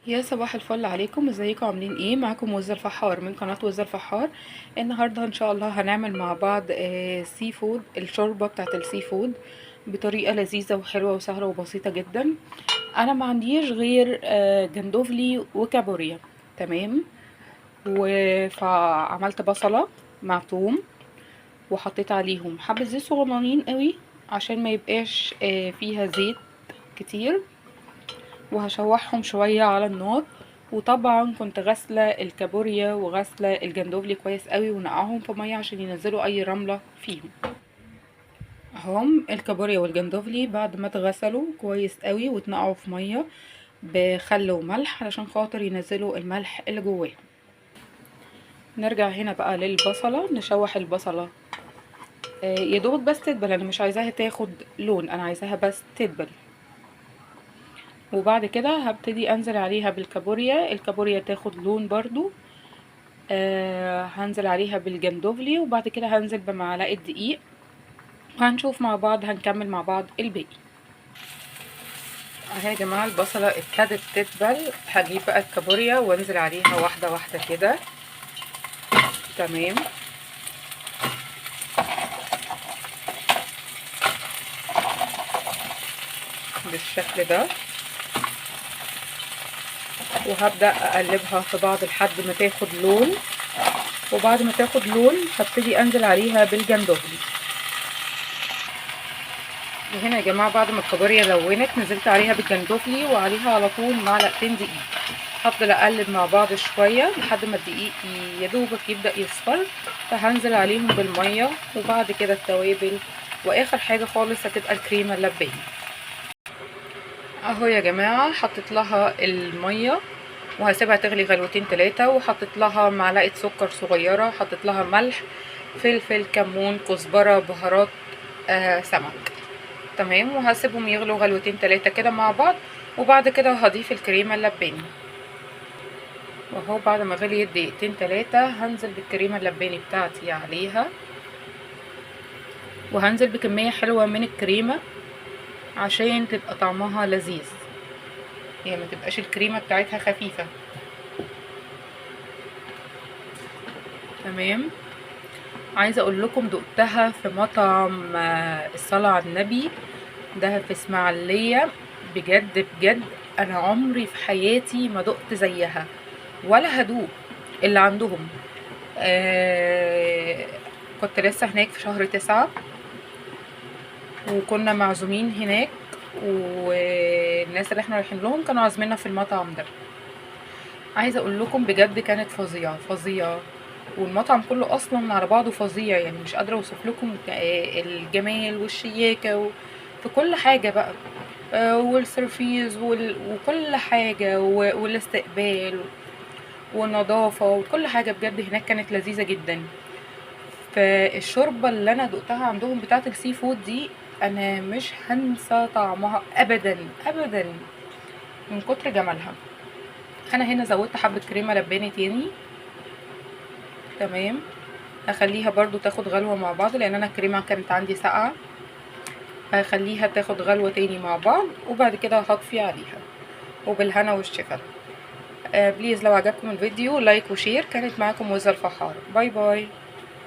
يا صباح الفل عليكم، ازيكم عاملين ايه؟ معاكم وزة الفحار من قناة وزة الفحار. النهاردة ان شاء الله هنعمل مع بعض seafood، الشوربة بتاعت ال seafood بطريقة لذيذة وحلوة وسهلة وبسيطة جدا. انا ما عنديش غير جندوفلي وكابوريا، تمام. فعملت بصلة مع توم وحطيت عليهم حبة زيت صغننين قوي عشان ما يبقاش فيها زيت كتير، وهشوحهم شوية على النار. وطبعا كنت غاسلة الكابوريا وغاسلة الجندوفلي كويس قوي ونقعهم في مية عشان ينزلوا اي رملة فيهم. اهم الكابوريا والجندوفلي بعد ما اتغسلوا كويس قوي واتنقعوا في مية بخل وملح علشان خاطر ينزلوا الملح اللي جواهم. نرجع هنا بقى للبصلة، نشوح البصلة يا دوبك بس تدبل، انا مش عايزاها تاخد لون، انا عايزاها بس تدبل. وبعد كده هبتدي انزل عليها بالكابوريا، الكابوريا تاخد لون برضو. هنزل عليها بالجندوفلي، وبعد كده هنزل بمعلقة دقيق، وهنشوف مع بعض، هنكمل مع بعض الباقي. اهي يا جماعة البصلة ابتدت تدبل، هجيب بقى الكابوريا وانزل عليها واحدة واحدة كده، تمام. بالشكل ده، وهبدأ اقلبها في بعض لحد ما تاخد لون. وبعد ما تاخد لون هبتدي انزل عليها بالجندوفلي. وهنا يا جماعة بعد ما الكابوريا لونت نزلت عليها بالجندوفلي، وعليها على طول معلقتين دقيق. هفضل اقلب مع بعض شوية لحد ما الدقيق يا دوبك يبدأ يصفر، فهنزل عليهم بالمية، وبعد كده التوابل، واخر حاجة خالص هتبقى الكريمة اللباني. اهو يا جماعة حطيت لها المية وهسيبها تغلي غلوتين تلاتة، وحطيت لها معلقة سكر صغيرة، حطيت لها ملح، فلفل، كمون، كزبرة، بهارات، سمك، تمام. وهسيبهم يغلوا غلوتين تلاتة كده مع بعض، وبعد كده هضيف الكريمة اللباني. واهو بعد ما غليت دقيقتين تلاتة هنزل بالكريمة اللباني بتاعتي عليها، وهنزل بكمية حلوة من الكريمة عشان تبقى طعمها لذيذ، هي ما تبقاش الكريمة بتاعتها خفيفة، تمام. عايزة اقول لكم دقتها في مطعم الصلاة على النبي ده في اسماعيلية، بجد بجد انا عمري في حياتي ما دقت زيها ولا هدوق اللي عندهم. كنت لسه هناك في شهر 9 وكنا معزومين هناك، والناس اللي احنا رايحين لهم كانوا عازميننا في المطعم ده. عايزه اقول لكم بجد كانت فظيعة فظيعة، والمطعم كله اصلا على بعضه فظيع، مش قادرة اوصف لكم الجمال والشياكه في كل حاجة بقى، والسيرفيز وكل حاجة والاستقبال والنظافة وكل حاجة بجد هناك كانت لذيذة جدا. فالشوربه اللي انا دقتها عندهم بتاعه ال seafood دي انا مش هنسى طعمها ابدا ابدا من كتر جمالها. انا هنا زودت حبه كريمة لباني تاني، تمام. هخليها برضو تاخد غلوه مع بعض لان انا الكريمة كانت عندي ساقعه، هخليها تاخد غلوه تاني مع بعض، وبعد كده هطفي عليها. وبالهنا والشفا. please لو عجبكم الفيديو like و share. كانت معاكم وزة الفحار. bye bye.